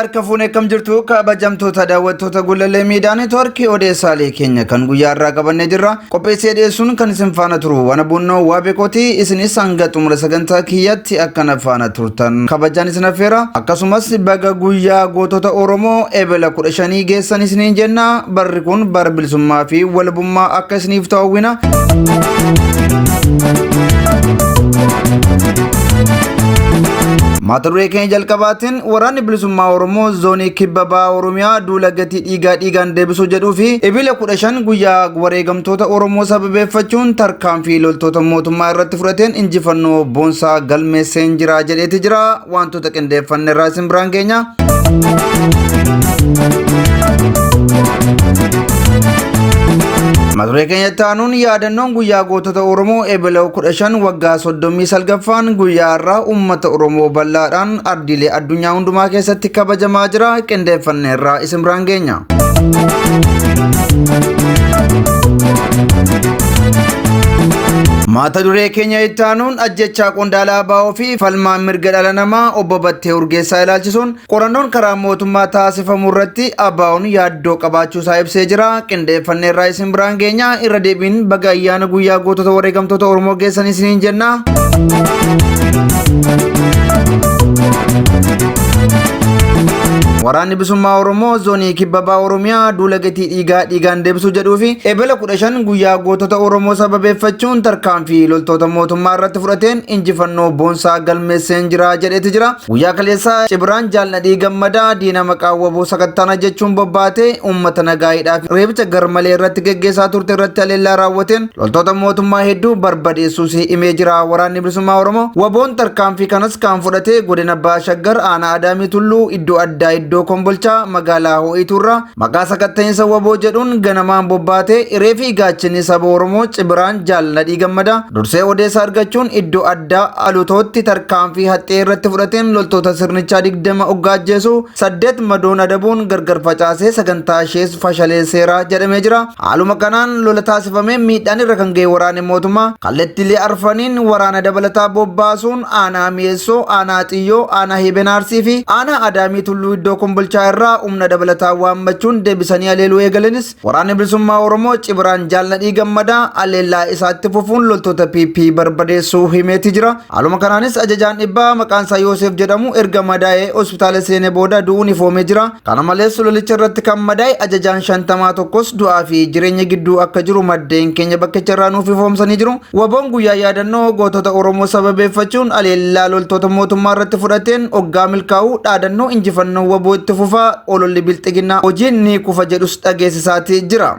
Harka fuunee akkam jirtu kabajamtoota daawwattoota Gullallee Miidiyaa Neetwoorkii odeessaalee keenya kan guyyaa irraa qabannee jirra. Qopheessee dhiyeessuun kan isin faana turu waan bunnoo waa beekooti isinis hanga xumura sagantaa kiyyaatti akkana faana turtan kabajaan isin affeera. Akkasumas baga guyyaa gootota Oromoo ebela 15 geessan isiniin jenna. Barri kun bara bilisummaa fi walabummaa akka isiniif ta'u hawwina. Mata duree keenya jalqabaatiin waraanni bilisummaa Oromoo zoonii kibba bahaa Oromiyaa duula gatii dhiigaa dhiigaan deebisuu jedhuu fi ebila 15 guyyaa wareegamtoota Oromoo sababeeffachuun tarkaanfii loltoota mootummaa irratti fudhateen injifannoo boonsaa galmeesseen jira jedheeti jira. Wantoota qindeeffanne irraa isin biraan geenya. Mata duree keenya itti aanuun yaadannoon guyyaa gootota Oromoo ebila 15 waggaa 39ffaan guyyaa irraa uummata Oromoo bal'aadhaan ardiilee addunyaa hundumaa keessatti kabajamaa jira. Qindeeffanne irraa isin biraan geenya. Mata duree keenya itti aanuun ajjechaa qondaala ABO fi falmaa mirga dhala namaa obbo Battee Urgeessaa ilaalchisuun qorannoon karaa mootummaa taasifamu irratti ABO'n yaaddoo qabaachuu isaa ibsee jira. Qindeeffannee irraa isin biraan geenya. Irra deebiin baga ayyaana guyyaa gootota wareegamtoota Oromoo geessan isiniin jenna. Waraanni bilisummaa Oromoo zoonii kibba baha Oromiyaa duula gatii dhiigaa dhiigaan deebisuu jedhuu fi ebela 15 guyyaa gootota Oromoo sababeeffachuun tarkaanfii loltoota mootummaa irratti fudhateen injifannoo boonsaa galmeesseen jira jedheeti jira. Guyyaa kaleessaa Cibiraan Jaalnadhii Gammadaa diina maqaa waboo sakattaana jechuun bobbaatee uummata nagaa hidhaa fi reebicha garmalee irratti geggeessaa turte irratti haleellaa raawwateen loltoota mootummaa hedduu barbadeessuus himee jira. Waraanni bilisummaa Oromoo waboon tarkaanfii kanas kan fudhate godina Baha Shaggar aanaa Adaamii Tulluu iddoo addaa iddoo Kombolchaa magaalaa Ho'iituurraa maqaa sakatta'iinsa waboo jedhuun ganamaan bobbaatee hiree fi gaachinni saba Oromoo Cibiraan Jaalnadhii Gammadaa dursee odeessa argachuun iddoo addaa Alutootti tarkaanfii haxxee irratti fudhateen loltoota sirnichaa 20 oggaa ajjeesu 8 madoon adabuun gargar facaasee sagantaa ishees fashaleesseera jedhamee jira. Haaluma kanaan lola taasifamee miidhaan irra kan ga'e waraanni mootummaa kallattiilee arfaniin waraana dabalataa bobbaasuun aanaa Mi'eessoo, aanaa Xiyyoo, aanaa Heebenaarsii fi aanaa Adaamii Tulluu iddoo Kombolchaa irraa humna dabalataa waammachuun deebisanii haleeluu eegalanis waraanni bilisummaa Oromoo Cibiraan Jaalnadhii Gammadaa haleellaa isaatti fufuun loltoota PP barbadeessuu himeeti jira. Haaluma kanaanis ajajaan dhibbaa maqaan isaa Yoosef jedhamu erga madaa'ee hospitaala seenee booda du'uun ifoomee jira. Kana malees lolicha irratti kan madaa'e ajajaan 50 tokkos du'aa fi jireenya gidduu akka jiru maddeen keenya bakkicha irraa nuuf ifoomsanii jiru. Waboon guyyaa yaadannoo gootota Oromoo sababeeffachuun haleellaa loltoota mootummaa irratti fudhateen oggaa milkaa'uu dhaadannoo injifannoo waboo itti fufaa ololli bilxiginnaa hojiin ni kufa jedhus dhageessisaati jira.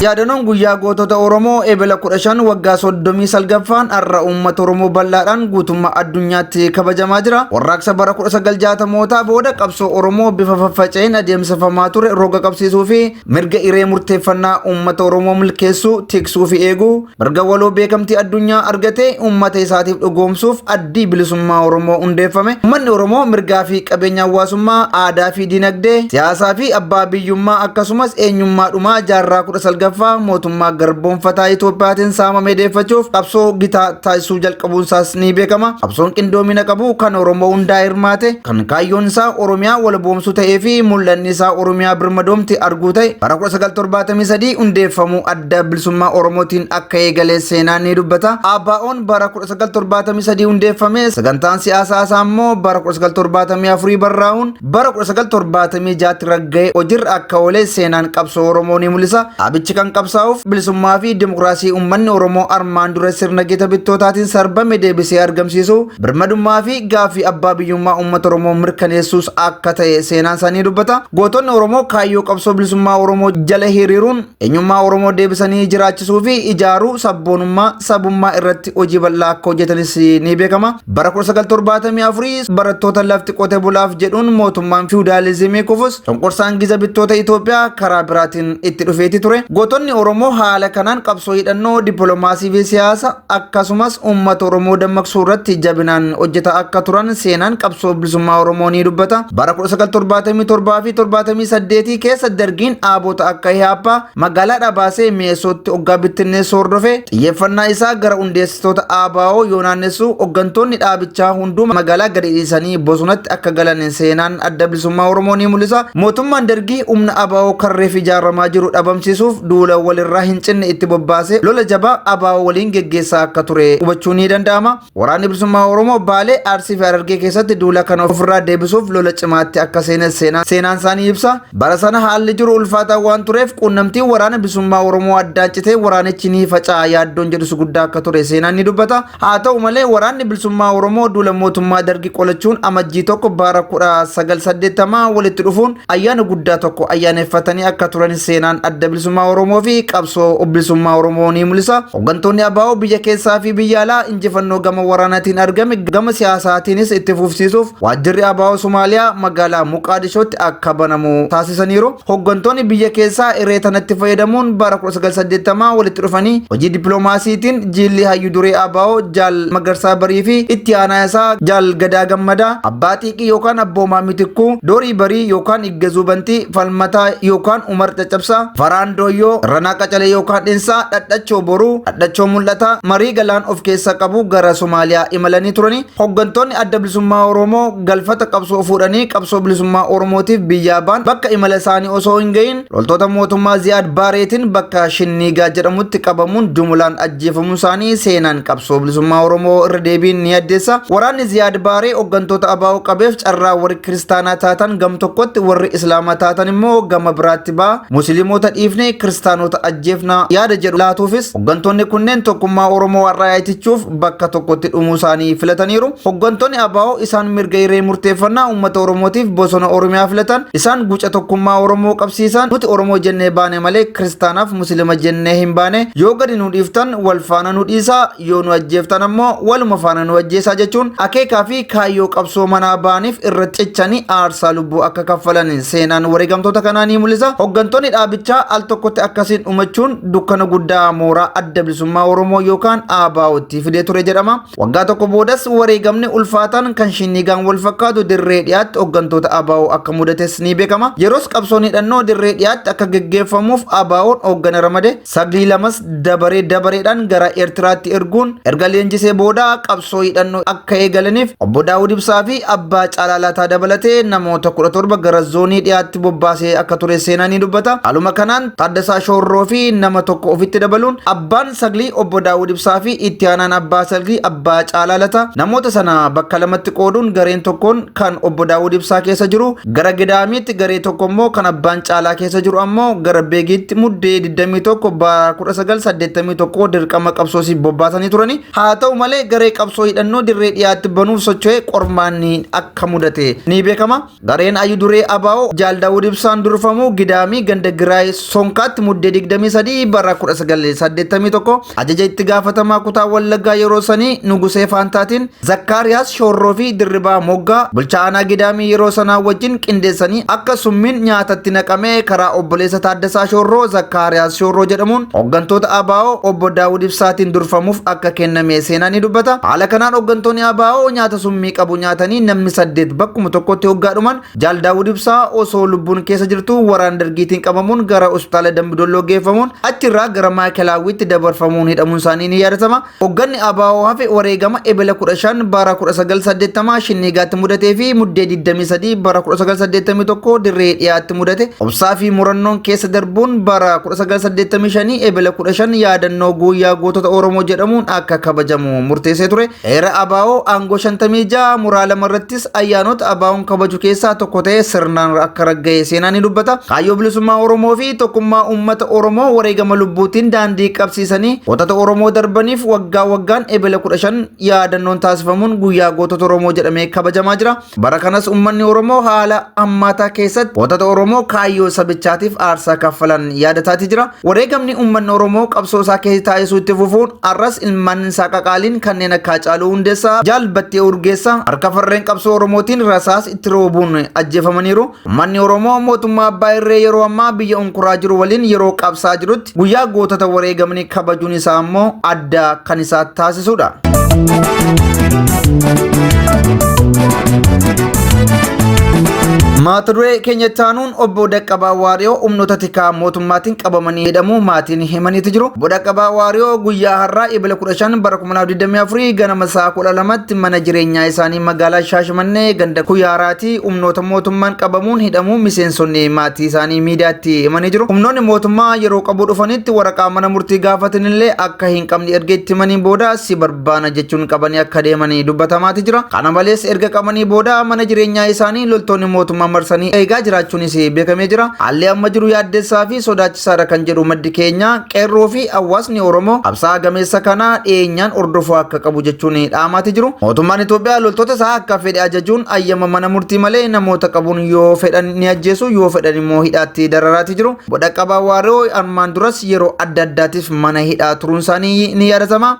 Yaadannoon guyyaa gootota Oromoo ebela 15 waggaa 39ffaan har'a uummata Oromoo bal'aadhaan guutummaa addunyaatti kabajamaa jira. Warraaqsa bara 1960mootaa booda qabsoo Oromoo bifa faffaca'een adeemsifamaa ture roga qabsiisuu fi mirga hiree murteeffannaa uummata Oromoo milkeessuu, tiksuu fi eeguu, mirga waloo beekamtii addunyaa argatee uummata isaatiif dhugoomsuuf addii bilisummaa Oromoo hundeeffame. Uummanni Oromoo mirgaa fi qabeenya hawaasummaa, aadaa fi dinagdee, siyaasaa fi abbaa biyyummaa akkasumas eenyummaa dhumaa jaarraa 19ffaa mootummaa garboomfataa Itoophiyaatiin saamame deeffachuuf qabsoo gitaa taasisuu jalqabuun isaas ni beekama. Qabsoon qindoomina qabu kan Oromoo hundaa hirmaate, kan kaayyoon isaa Oromiyaa walaboomsuu ta'ee fi mul'anni isaa Oromiyaa birmadoomte arguu ta'e bara 1973 hundeeffamuu adda bilisummaa Oromootiin akka eegale seenaan ni dubbata. ABO'n bara 1973 hundeeffame sagantaan siyaasaa isaa immoo bara 1974 barraa'uun bara 1976 ragga'e hojiirra akka oole seenaan qabsoo Oromoo ni mul'isa. Dhaabichi kan qabsaa'uuf bilisummaa fi dimokiraasii uummanni Oromoo armaan dura sirna gita bittootaatiin sarbame deebisee argamsiisu, birmadummaa fi gaaffii abbaa biyyummaa uummata Oromoo mirkaneessuus akka ta'e seenaan isaanii dubbata. Gootonni Oromoo kaayyoo qabsoo bilisummaa Oromoo jala hiriiruun eenyummaa Oromoo deebisanii jiraachisuu fi ijaaruu sabboonummaa sabummaa irratti hojii bal'aa akka hojjetanis ni beekama. Bara 1974 barattoota lafti qote bulaaf jedhuun mootummaan fiwudaalizimii kufus cunqursaan giza bittoota Itoophiyaa karaa biraatiin itti dhufeeti ture. Gootonni Gootonni Oromoo haala kanaan qabsoo hidhannoo, dippiloomaasii fi siyaasa akkasumas uummata Oromoo dammaqsuu irratti jabinaan hojjetaa akka turan seenaan qabsoo bilisummaa Oromoo ni dubbata. Bara 1977 fi 78 keessa Dargiin dhaabota akka Ihaappaa magaalaadhaa baasee Mi'eessootti hoggaa bittinneessu hordofe xiyyeeffannaa isaa gara hundeessitoota ABO yoo naannessu hoggantoonni dhaabichaa hunduu magaalaa gadi dhiisanii bosonatti akka galan seenaan Adda Bilisummaa Oromoo ni mul'isa. Mootummaan Dargii humna ABO karreef ijaaramaa jiru dhabamsiisuuf duula walirraa hin cinne itti bobbaasee lola jabaa ABO waliin geggeessaa akka ture hubachuun ni danda'ama. Waraanni Bilisummaa Oromoo Baalee, Arsii fi Harargee keessatti duula kana ofirraa deebisuuf lola cimaatti akka seene seenaan isaanii ibsa. Bara sana haalli jiru ulfaataa waan tureef quunnamtiin waraana bilisummaa Oromoo addaan citee waraanichi ni faca'a yaaddoon jedhus guddaa akka ture seenaan ni dubbata. Haa ta'u malee waraanni bilisummaa Oromoo duula mootummaa Dargii qolachuun Amajjii 1 bara 1980 walitti dhufuun ayyaana guddaa tokko ayyaaneffatanii akka turan seenaan adda bilisummaa Oromoo fi qabsoo bilisummaa Oromoo ni mul'isa. Hooggantoonni ABO biyya keessaa fi biyya alaa injifannoo gama waraanaatiin argame gama siyaasaatiinis itti fufsiisuuf waajjirri ABO Somaaliyaa magaalaa Muqaadishootti akka banamu taasisaniiru. Hooggantoonni biyya keessaa iree tanatti fayyadamuun bara 1980 walitti dhufanii hojii dippiloomaasiitiin jiilli hayyu duree ABO Jaal Magarsaa Barii fi itti aanaa isaa Jaal Gadaa Gammadaa, Abbaa Xiiqii yookaan Abboomaa Mitikkuu, Doorii Barii yookaan Iggazuu Bantii, Falmataa yookaan Umar Caccabsaa, Faraan Dooyyoo, Ranaa Qacalee yookaan Dhinsaa, Dhadhachoo Boruu, Dhadhachoo Mul'ataa, marii galaan of keessa qabu gara Somaaliyaa imalanii turani. Hoggantoonni Adda Bilisummaa Oromoo galfata qabsoo fuudhanii qabsoo bilisummaa Oromootiif biyyaa ba'an bakka imala isaanii osoo hin gahin loltoota mootummaa Ziyaad Baareetiin bakka Shinniigaa jedhamutti qabamuun jumulaan ajjeefamuu isaanii seenaan qabsoo bilisummaa Oromoo irra deebiin ni addeessa. Waraanni Ziyaad Baaree hoggantoota ABO qabeef carraa warri kiristaanaa taatan gam tokkotti warri Islaamaa taatan immoo gama biraatti ba'a. Musliimota dhiifnee kiristaanota ajjeefna yaada jedhu laatuufis hoggantoonni kunneen tokkummaa Oromoo har'aa itichuuf bakka tokkotti dhumuu isaanii filataniiru. Hoggantoonni ABO isaan mirga hiree murteeffannaa uummata Oromootiif bosona Oromiyaa filatan, isaan guca tokkummaa Oromoo qabsiisan, nuti Oromoo jennee baane malee kiristaanaaf muslima jennee hin baane, yoo gadi nu dhiiftan wal faana nu dhiisaa, yoo nu ajjeeftan ammoo waluma faana nu ajjeesaa jechuun akeekaa fi kaayyoo qabsoo manaa ba'aniif irra cichanii aarsaa lubbuu akka kaffalan seenaan wareegamtoota kanaa ni mul'isa. Hoggantoonni dhaabichaa al tokkotti akkasiin dhumachuun dukkana guddaa mooraa Adda Bilisummaa Oromoo yookaan ABOtti fidee ture jedhama. Waggaa tokko boodas wareegamni ulfaataan kan shinnigaan wal fakkaatu dirree dhiyaatti hoggantoota ABO akka mudates ni beekama. Yeroos qabsoon hidhannoo dirree dhiyaatti akka geggeeffamuuf ABOn hooggana ramade saglii lamas dabaree dabareedhaan gara Eertiraatti erguun erga leenjisee booda qabsoo hidhannoo akka eegalaniif obbo Daawud Ibsaa fi Abbaa Caalaa Lataa dabalatee namoota 17 gara zoonii dhiyaatti bobbaasee akka ture seenaan ni dubbata. Haaluma kanaan Taaddasaa Shoorroo fi nama tokko ofitti dabaluun abbaan saglii obbo Daawud Ibsaa fi itti aanaan abbaa saglii Abbaa Caalaa Lataa namoota sana bakka lamatti qooduun gareen tokkoon kan obbo Daawud Ibsaa keessa jiru gara Gidaamiitti garee tokko immoo kan abbaan Caalaa keessa jiru ammoo gara Beegiitti Muddee 21 bara 1981 dirqama qabsoosiif bobbaasanii turani. Haa ta'u malee garee qabsoo hidhannoo dirree dhiyaatti banuuf socho'e qormaanni akka mudate ni beekama. Gareen Ayyu Duree ABO Jaal Daawud Ibsaan durfamu Gidaamii ganda Giraay Sonkaatti Muddee 23 bara 1981 ajaja itti gaafatamaa kutaa Wallaggaa yeroo sanii Nugusee Faantaatiin Zakkaariyaas Shoorroo fi Dirribaa Moggaa bulchaa aanaa Gidaamii yeroo sanaa wajjin qindeessanii akka summiin nyaatatti naqamee karaa obboleessa Taaddasaa Shoorroo Zakkaariyaas Shoorroo jedhamuun hooggantoota ABO obbo Daawud Ibsaatiin durfamuuf akka kenname seenaan ni dubbata. Haala kanaan hooggantoonni ABO nyaata summii qabu nyaatanii namni 8 bakkuma tokkotti hoggaa dhuman Jaal Daawud Ibsaa osoo lubbuun keessa jirtu waraana dargiitiin qabamuun gara hospitaala Dambidolloo geeffamuun achirraa gara Maakelaawwiitti dabarfamuun hidhamuun isaanii ni yaadatama. Hogganni ABO hafe wareegama Ebela 15 bara 1980 Shinniigaatti mudatee fi Muddee 23 bara 1981 Dirree Dhiyaatti mudate obsaa fi murannoon keessa darbuun bara 1985 Ebela 15 yaadannoo Guyyaa Gootota Oromoo jedhamuun akka kabajamu murteessee ture. Heera ABO aangoo 56 muraa 2 irrattis ayyaanota ABOn kabaju keessaa tokko ta'ee sirnaan akka ragga'e seenaan ni dubbata. Kaayyoo bilisummaa Oromoo fi tokkummaa uummata Oromoo wareegama lubbuutiin daandii qabsiisanii gootota Oromoo darbaniif waggaa waggaan Ebela 15 yaadannoon taasifamuun guyyaa gootota Oromoo jedhamee kabajamaa jira. Bara kanas uummanni Oromoo haala hammaataa keessatti gootota Oromoo kaayyoo sabichaatiif aarsaa kaffalan yaadataati jira. Wareegamni uummanni Oromoo qabsoo isaa keessa taasisuu itti fufuun har'as ilmaan isaa qaqaaliin kanneen akka Haacaaluu Hundeessaa, Jaal Battee Urgeessaa harka farreen qabsoo Oromootiin rasaas itti roobuun ajjeefamaniiru. Uummanni Oromoo mootummaa abbaa irree yeroo ammaa biyya unkuraa jiru waliin yeroo yeroo qabsaa jirutti guyyaa gootota wareegamanii kabajuun isaa immoo adda kan isaa taasisudha. Mata duree keenya itti aanuun obbo Daqqabaa Waariyoo humnoota tikaa mootummaatiin qabamanii hidhamuu maatiin himaniitu jiru. Obbo Daqqabaa Waariyoo guyyaa har'aa Ebila 15 bara 2024 ganama sa'a 12tti mana jireenyaa isaanii magaalaa Shaashamannee ganda Kuyaaraatii humnoota mootummaan qabamuun hidhamuu miseensonni maatii isaanii miidiyaatti himanii jiru. Humnoonni mootummaa yeroo qabuu dhufanitti waraqaa mana murtii gaafatanillee akka hin qabne erga itti himanii booda si barbaana jechuun qabanii akka deemanii dubbatamaati jira. Kana malees erga qabanii booda mana jireenyaa isaanii loltoonni mootummaa marsanii eegaa jiraachuunis beekamee jira. Haalli amma jiru yaaddessaa fi sodaachisaadha kan jedhu maddi keenya qeerroo fi hawaasni Oromoo qabsaa'aa gameessa kana dhiyeenyaan hordofuu akka qabu jechuun dhaamaati jiru. Mootummaan Itoophiyaa loltoota isaa akka fedhe ajajuun ayyama mana murtii malee namoota qabuun yoo fedhan ni ajjeesu yoo fedhan immoo hidhaatti dararaati jiru. Dhaqqabaa Waariyoo armaan duras yeroo adda addaatiif mana hidhaa turuun isaanii ni yaadatama.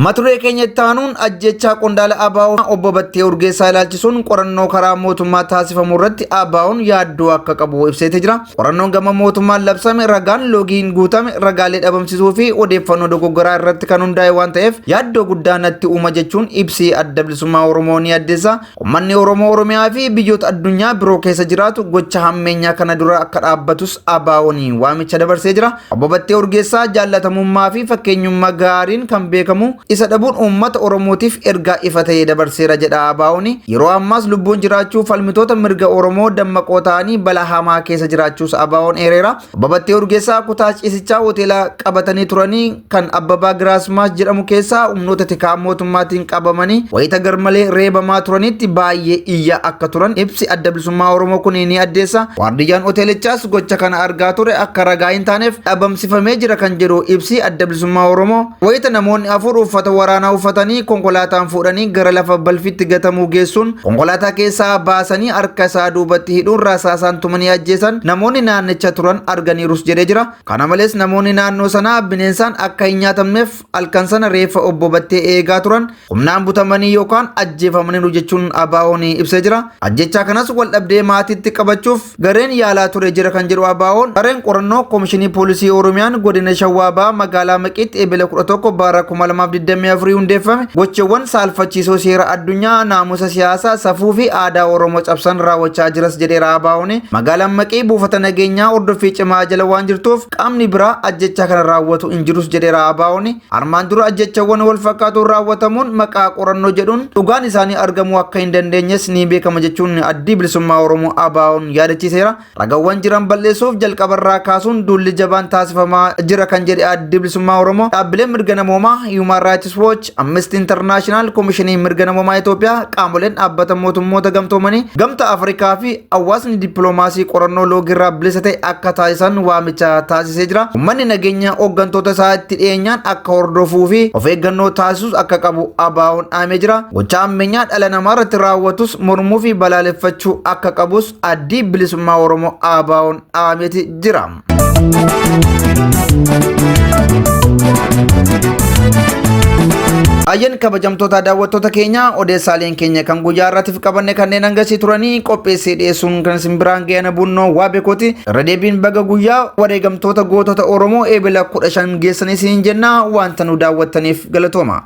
Mata duree keenya itti aanuun ajjechaa qondaala ABO obbo Battee Urgeessaa ilaalchisuun qorannoo karaa mootummaa taasifamu irratti ABO'n yaaddoo akka qabu ibseeti jira. Qorannoon gama mootummaan labsame ragaan loogiin guutame ragaalee dhabamsiisuu fi odeeffannoo dogoggoraa irratti kan hundaa'e waan ta'eef yaaddoo guddaa natti uuma jechuun ibsi adda bilisummaa Oromoo ni addeessa. Uummanni Oromoo Oromiyaa fi biyyoota addunyaa biroo keessa jiraatu gocha hammeenyaa kana dura akka dhaabbatus ABO'n waamicha dabarsee jira. Obbo Battee Urgeessaa jaallatamummaa fi fakkeenyummaa gaariin kan beekamu isa dhabuun uummata Oromootiif ergaa ifa ta'e dabarseera jedha ABO'n. Yeroo ammaas lubbuun jiraachuu falmitoota mirga Oromoo dammaqoo ta'anii balaa hamaa keessa jiraachuus ABO'n eereera. Obbo Battee Urgeessaa kutaa ciisichaa hoteela qabatanii turanii kan Abbabaa Giraasmaas jedhamu keessaa humnoota tikaa mootummaatiin qabamanii wayita garmalee reebamaa turanitti baay'ee iyyaa akka turan ibsi adda bilisummaa Oromoo kun ni addeessa. Waardiyyaan hoteelichaas gocha kana argaa ture akka ragaa hin taaneef dhabamsifamee jira kan jedhu ibsi adda bilisummaa Oromoo wayita namoonni afur uffata waraanaa uffatanii konkolaataan fuudhanii gara lafa balfitti gatamuu geessuun konkolaataa keessaa baasanii harka isaa duubatti hidhuun rasaasaan tumanii ajjeesan namoonni naannicha turan arganiirus jedhee jira. Kana malees namoonni naannoo sanaa bineensaan akka hin nyaatamneef halkan sana reeffa obbo Battee eegaa turan humnaan butamanii yookaan ajjeefamaniiru jechuun ABO'n ibsee jira. Ajjechaa kanas wal dhabdee maatiitti qabachuuf gareen yaalaa ture jira kan jedhu ABO'n gareen qorannoo Komishinii Poolisii Oromiyaan godina Shawaa Bahaa magaalaa Maqiitti ebila 11 bara 2024 hundeeffame gochawwan saalfachiisoo seera addunyaa naamusa siyaasaa safuu fi aadaa Oromoo cabsan raawwachaa jiras jedheera ABO'n. Magaalaan Maqii buufata nageenyaa hordoffii cimaa jala waan jirtuuf qaamni biraa ajjechaa kana raawwatu hin jirus jedheera ABO'n. Armaan dura ajjechawwan wal fakkaatuun raawwatamuun maqaa qorannoo jedhuun dhugaan isaanii argamuu akka hin dandeenyes ni beekama jechuun addi bilisummaa Oromoo ABO'n yaadachiiseera. Ragawwan jiran balleessuuf jalqabarraa kaasuun duulli jabaan taasifamaa jira kan jedhe addi bilisummaa Oromoo dhaabbileen mirga namoomaa Human Rights Watch, Amnesty International, Komishinii Mirga Namoomaa Itoophiyaa, qaamoleen dhaabbata mootummoota gamtoomanii, Gamtaa Afrikaa fi hawaasni dippiloomaasii qorannoo loogiirraa bilisa ta'e akka taasisan waamicha taasisee jira. Uummanni nageenya hooggantoota isaa itti dhiyeenyaan akka hordofuu fi of eeggannoo taasisus akka qabu ABO'n dhaamee jira. Gocha ammeenyaa dhala namaa irratti raawwatus mormuu fi balaaleffachuu akka qabus addi bilisummaa Oromoo ABO'n dhaameeti jira. Ayyan kabajamtoota daawwattoota keenya odeessaaleen keenya kan guyyaa irraatiif qabanne kanneen hangasii turanii qopheessee dhiyeessuun kan isin biraan ga'e bunnoo waa beekuuti. Irra deebiin baga guyyaa wareegamtoota gootota Oromoo eebila 15 geessanii isiniin jenna wanta nu daawwattaniif galatooma.